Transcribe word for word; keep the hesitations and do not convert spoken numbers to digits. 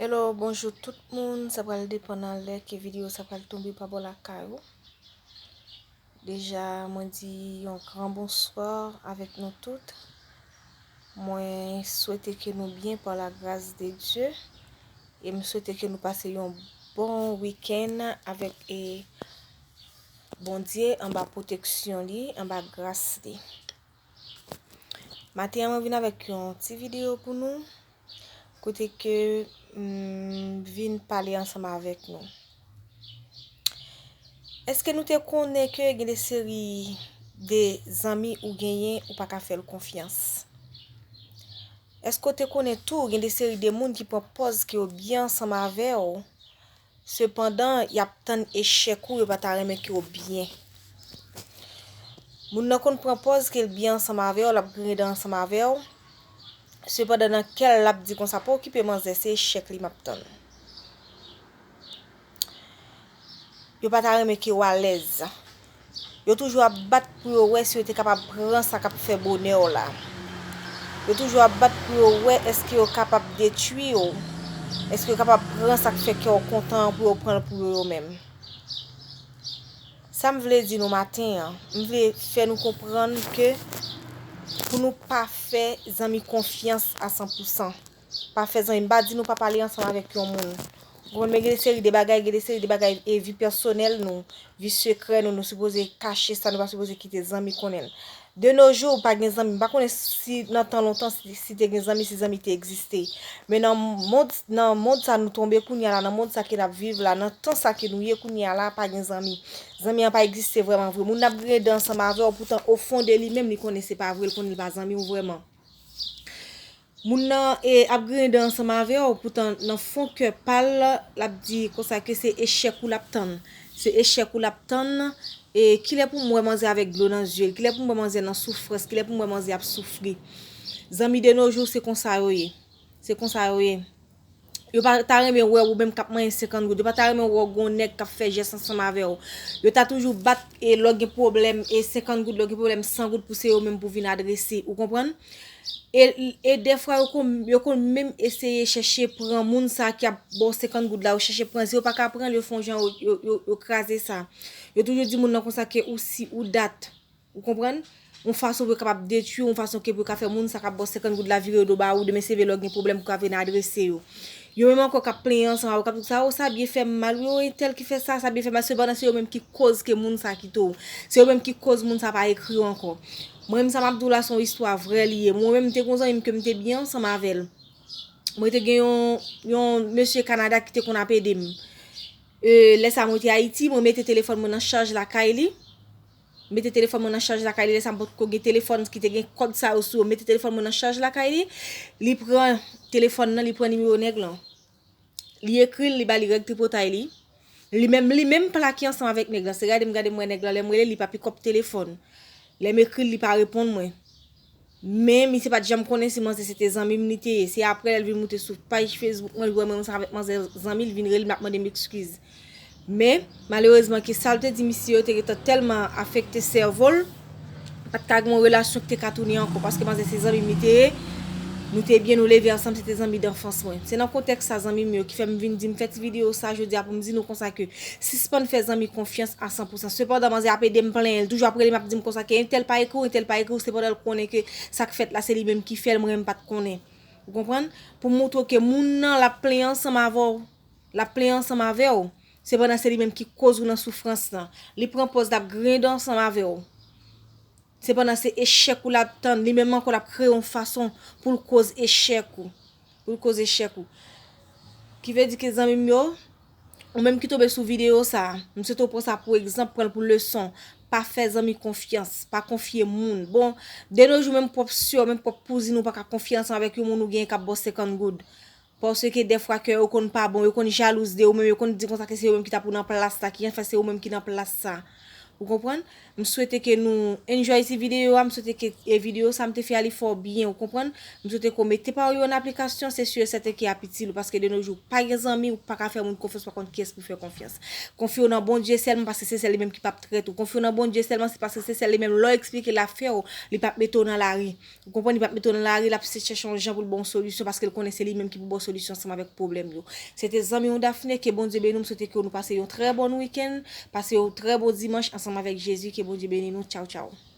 Hello, bonjou tout moun. Sa pral depann nan lè ke videyo sa pral tonbe pa bò lakay ou. Deja, mwen di yon gran bonswa avèk nou tout. Mwen swete ke nou byen pa la gras de Dye. E m swete ke nou pase yon bon wikenn avèk e Bondye anba pwoteksyon li, anba gras li. Maten an, mwen vin avèk yon ti videyo pou nou, kote ke m vin pale ansanm avèk nou. Èske nou te konnen ke gen de seri de zanmi ou genyen ou pa ka fè l konfyans? Èske w te konnen tou gen de seri de moun ki pran pòz ke yo byen ansanm avè w, sepandan, y ap tann echèk ou, yo pa ta renmen ke w byen? Moun nan konn pran pòz ke l byen ansanm avè w, l ap griyen dan ansanm avè w, sepandan, nan kè l, l ap di konsa, "Pa okipe manzè, se echèk li m ap tann." Yo pa ta renmen ke w alèz. Yo toujou ap bat pou yo wè si yo te kapab pran sa k ap fè bonè w la. Yo toujou ap bat pou yo wè èske yo kapab detwi w, èske yo kapab pran sa k fè kè w kontan an pou yo pran l pou yo, yo menm. Sa m vle di nou maten an, m vle fè nou konprann ke pou nou pa fè zanmi konfyans a san pou san. Pa fè zanmi, m pa di nou pa pale ansanm avèk yon moun. Ou konprann, men gen de seri de bagay, gen de seri de bagay, e vi pèsonèl nou, vi sekrè nou, nou sipoze kache sa, nou pa sipoze kite zanmi konnen l. De nos jours, pa gen zanmi, m pa konnen si nan tan lontan, si, si te gen zanmi, si zanmi te egziste. Men nan mond, nan mond sa nou tonbe kounye a la, nan mond sa ke n ap viv la, nan tan sa ke nou ye kounye a la, pa gen zanmi. Zanmi an pa egziste vrèman vre. Moun nan ap griyen dan ansanm avè w, poutan o fon de li menm, li konnen se pa vre, li konnen li pa zanmi w vrèman. Moun nan e, ap griyen dan ansanm avè w, poutan nan fon kè pa l, l ap di konsa ke se echèk ou l ap tann. Se echèk ou l ap tann. E kilè pou m wè manzè avèk dlo nan zye l? Kilè pou m wè manzè nan soufrans? Kilè pou m wè manzè ap soufri? Zanmi de nos jours, se konsa yo ye. Se konsa yo ye. Yo pa ta renmen wè ou menm k ap manyen senkant goud. Yo pa ta renmen wè w gon nèg k ap fè jès ansanm avè w. Yo ta toujou bat e lè w gen pwoblèm e senkant goud, lè w gen pwoblèm san goud pou se yo menm pou vin adrese. Ou konprann? E, e dèfwa yo konn, yo konn menm eseye chèche pran moun sa ki ap ba w senkant goud la, yo chèche pran. Si yo pa ka pran l, yo fè yon jan, yo, yo, yo, yo kraze sa. Yo toujou di moun nan konsa ke ou si ou dat. Ou konprann? Yon fason pou yo kapab detwi w, yon fason ke pou yo ka fè moun sa k ap ba w senkant goud la vire do ba ou, demen se vre lè w gen pwoblèm pou ka vin adrese yo. Yo menm ankò k ap plenyen ansanm avè w, k ap di sa, "O, sa byen fè m mal, wi, o, entèl ki fè sa, sa byen fè m mal." Sepandan, se yo menm ki koz ke moun sa kite w. Se yo menm ki koz moun sa pa ekri w ankò. Mwen menm sa m ap di w la, se yon istwa vrè li ye. Mwen menm, m te gon zanmi m ke m te byen ansanm avè l. Mwen te gen yon, yon mesye Kanada ki te konn ap ede m. E, lè sa mwen te Ayiti, mwen mete telefòn mwen nan chaj lakay li. Mete telefòn mwen nan chaj lakay li, lè sa m potko gen telefòn ki te gen kòd sa yo sou yo. Mete telefòn mwen nan chaj lakay li. Li pran telefòn nan, li pran nimewo nèg lan. Li ekri l, li ba li règ tripotay li. Li menm, li menm plake ansanm avèk nèg lan. Se gade m gade m wè nèg lan, lè m rele li pa pikòp telefòn. Lè m ekri l, li pa reponn mwen. Men misye pa t janm konnen si manzè se te zanmi m li te ye. Se aprè lè l vin moute sou paj Facebook mwen, li wè mwen ansanm avèk manzè zanmi, li vin rele m, l ap mande m ekskiz. Men, malerezman, ke sa l te di misye yo te gentan tèlman afekte sèvo l, pa t ka gen yon relasyon ki te ka tounen ankò, paske manzè se zanmi m li te ye, nou te byen, nou leve ansanm, se te zanmi danfans mwen. Se nan kontèks sa, zanmi m yo, ki fè m vin di m fè ti videyo sa jodi a pou m di nou konsa ke sispann fè zanmi konfyans a san pou san. Sepandan, manzè ap ede m plenyen, l toujou ap rele m, ap di m konsa ke entèl pa ekri w, entèl pa ekri w, sepandan l konnen ke sa k fèt la, se li menm ki fè l, mwen menm m pa t konnen. Ou konprann? Pou moutre w ke moun nan l ap plenyen ansanm avè w. L ap plenyen ansanm avè w. Sepandan, se li menm ki koz ou nan soufrans lan. Li pran pòz l ap griyen dan ansanm avè w. Sepandan, se echèk ou l ap tann. Li menm ankò, l ap kreye yon fason pou l koz echèk ou. Pou l koz echèk ou. Ki vle di ke, zanmi m yo, ou menm ki tonbe sou videyo sa a, m swete w pran sa pou egzanp, pran l pou leson. Pa fè zanmi konfyans, pa konfye moun. Bon, de nos jours, menm pwòp sè w, menm pwòp kouzin ou pa ka konfye ansanm avèk yon moun ou genyen k ap ba w senkant goud. Paske dèfwa kè yo konn pa bon, yo konn jalouz de ou menm, yo konn di konsa ke se yo menm ki ta pou nan plas la, ki jan fè se yo menm ki nan plas sa. Ou konprann? M swete ke nou enjoy ti videyo a, m swete ke e videyo sa m te fè a li fè w byen, ou konprann? M swete ke w mete pawòl yo an aplikasyon, se si e sèten ke y ap itil ou, paske de nos jours pa gen zanmi, ou pa ka fè moun konfyans, pa konn kiyès pou fè konfyans. Konfye w nan Bondye sèlman, paske se sèl li menm ki p ap trete w. Konfye w nan Bondye sèlman, se paske se sèl li menm lè w eksplike l ap fè w, li p ap mete w nan lari. Ou konprann, li p ap mete w nan lari, l ap se chèche yon jan pou l ba w solisyon, paske l konnen se li menm ki pou ba w solisyon ansanm avèk pwoblèm yo. Se te zanmi w Daphné, ke Bondye beni w, m swete ke nou pase yon trè bon wikenn, pase yon trè bon dimanch ansanm avèk Jezi, ke Bondye beni nou, tchaw tchaw.